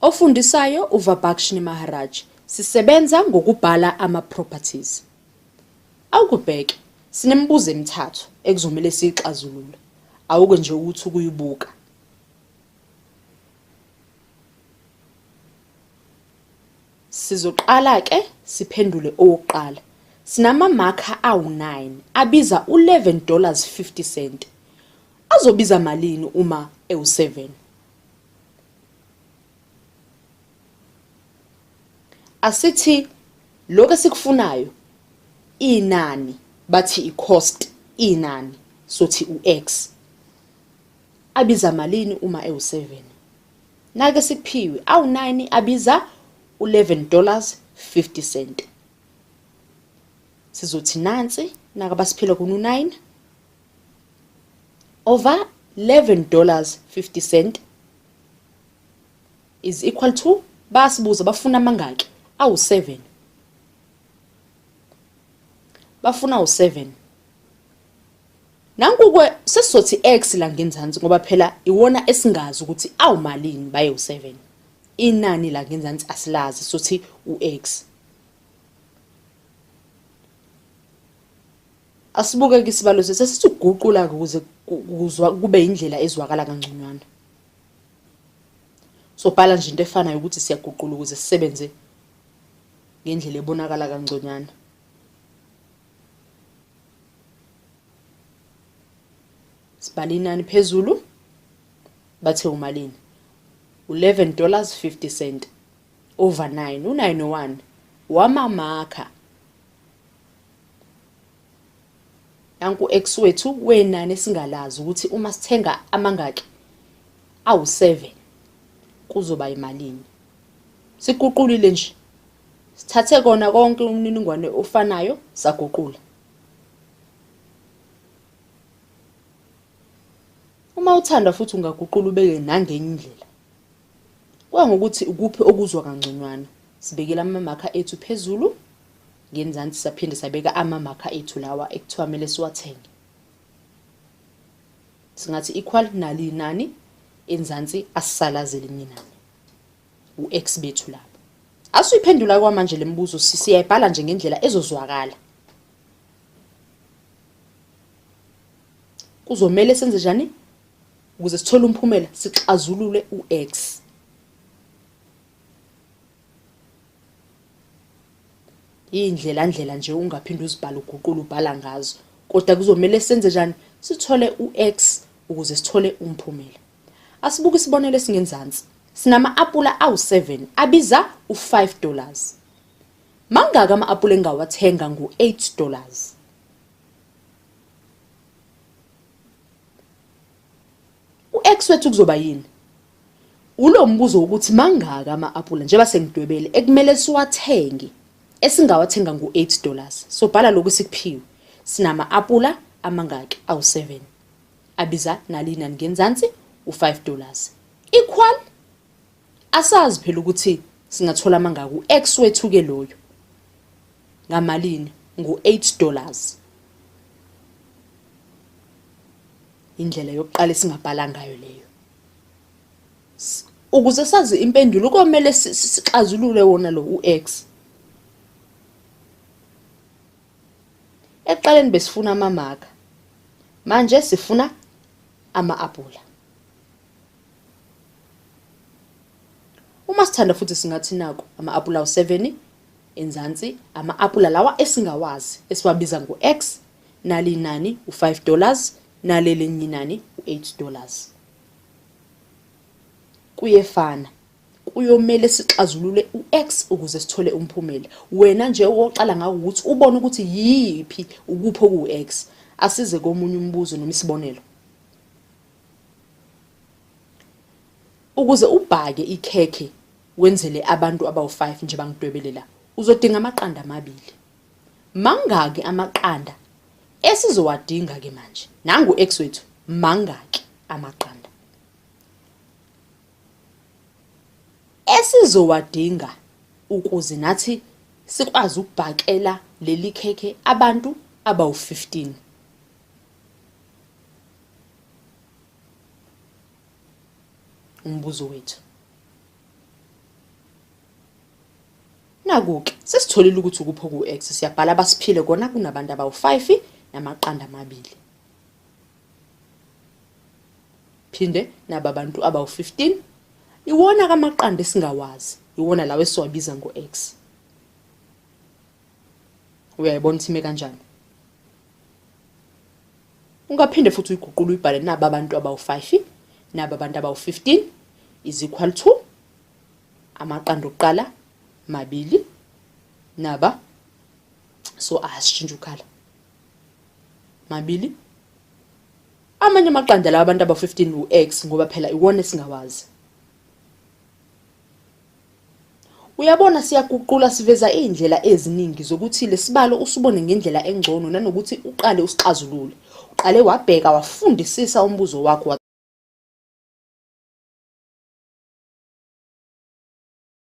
Ofundisayo uVabakshini Maharaj. Sisebenza ngokubhala ama-properties. Awukubheke, sinemibuzo emithathu ekuzomele siyixazulule. Awuke nje uthi ukuyibuka. Sizoqala-ke siphendule owokuqala. Sinamamakha awu-9 abiza u-11 dollars 50 cent. Azobiza malini uma ewu-7? Asithi lokho esikufunayo inani, bathi i-cost inani, sothi u-x. Abiza malini uma ewu-7? Nake sikuphiwe awu-9 abiza u-11 dollars 50 cent. Sizothi nansi naka basiphila kuna u-9 over 11 dollars 50 cent is equal to, basibuza bafuna amangaki? Awu-7. Bafuna u-7. Nanku-ke sesizothi x la ngenzansi ngoba phela iwona esingazi ukuthi awumalini baye u-7. Inani la ngenzansi asilazi, sothi u-x. Asibuke ke isibalo sesithi ukuguqula-ke ukuze kuzwa kube indlela ezwakala kangconywana. Sobhala nje into efanayo ukuthi siyaguqula ukuze sisebenze ngendlela ebonakala kangconywana. Sibhala inani phezulu, bathe umalini? 11 dollars 50 cent over 9, u-9 1 wamamakha. Nanku x wethu wenani esingalazi ukuthi uma sithenga amangaki awu-7 kuzoba imalini. Siguqulile nje, sithathe kona konke umniningwane ofanayo saguqula. Uma uthanda futhi ungaguqula ubeke nangenye indlela. Kuya ngokuthi ukuphi okuzwa kangconywana. Sibekela amamakha ethu phezulu, ngenzansi saphinde sabeka amamakha ethu lawa ekuthiwa kumele siwathenge. Singathi equal nali inani, enzansi asisalaze elinye inani. U-x bethu lapho. Asuyiphendula kwamanje le mibuzo, siyayibhala nje ngendlela ezozwakala. Kuzomele senze njani ukuze sithole umphumela? Sixazulule u-x. Iy'ndlela ndlela nje ungaphinde uzibhale uguqule ubhala ngazo, kodwa kuzomele senze njani? Sithole u-x ukuze sithole umphumela. Asibuke isibonelo esingenzansi. Sinama-apula awu-7 abiza u-5 dollars. Mangaki ama-apula engawathenga ngu-8 dollars? U-x wethu kuzoba yini? Ulo mbuzo wokuthi mangaki ama-apula njengoba sengidwebele ekumele siwathenge esingawathenga ngu-8 dollars. So bhala lokhu sikuphiwe. Sinama-apula amangaki? Awu-7 abiza nali inani ngenzansi u-5 dollars. Equal, asazi phela ukuthi singathola amangaki u-x wethu ke loyo ngamalini, ngu-8 dollars. Indlela yokuqala esingabhala ngayo leyo. Ukuze sazi impendulo komele sixazulule wona lo u-x. Ekuqaleni besifuna amamaka, manje sifuna ama-apula. Uma sithanda futhi singathi naku ama-apula awu-7 enzansi, ama-apula lawa esingawazi esiwabiza ngo-x, nali inani u-5 dollars, naleli elinye inani u-8 dollars. Kuyefana, kuyomele sixazulule u-x ukuze sithole umphumela. Wena nje oqala ngawo ukuthi ubone ukuthi yiphi ukuphi okuwu-x. Asize komunye umbuzo noma isibonelo. Ukuze ubhake ikhekhe wenzele abantu abawu-5 nje bangidwebele la, uzodinga amaqanda amabili. Mangaki amaqanda esizowadinga ke manje? Nangu x wethu, mangaki amaqanda esizowadinga ukuze nathi sikwazi ukubhakela leli khekhe abantu abawu-15? Umbuzo wethu. Naku-ke, sesitholile ukuthi ukuphi oku-x, siyabhala basiphile kona kunabantu abawu-5 namaqanda amabili. Phinde naba abantu abawu-15, iwona kamaqanda esingawazi, iwona lawo esiwabiza ngo-x. Uyayibona ukuthi ime kanjani? Ungaphinde futhi uyiguqule uyibhale naba abantu abawu-5, naba abantu abawu-15 is equal to amaqanda okuqala mabili naba, so asishintshe ukhala mabili. Amanye amaqanda lawa abantu aba-15 u-x, ngoba phela iwona esingawazi. Uyabona, siyaguqula siveza iy'ndlela eziningi zokuthi lesibalo usibone ngendlela engcono, nanokuthi uqale usixazulule. Uqale wabheka wafundisisa umbuzo wakho.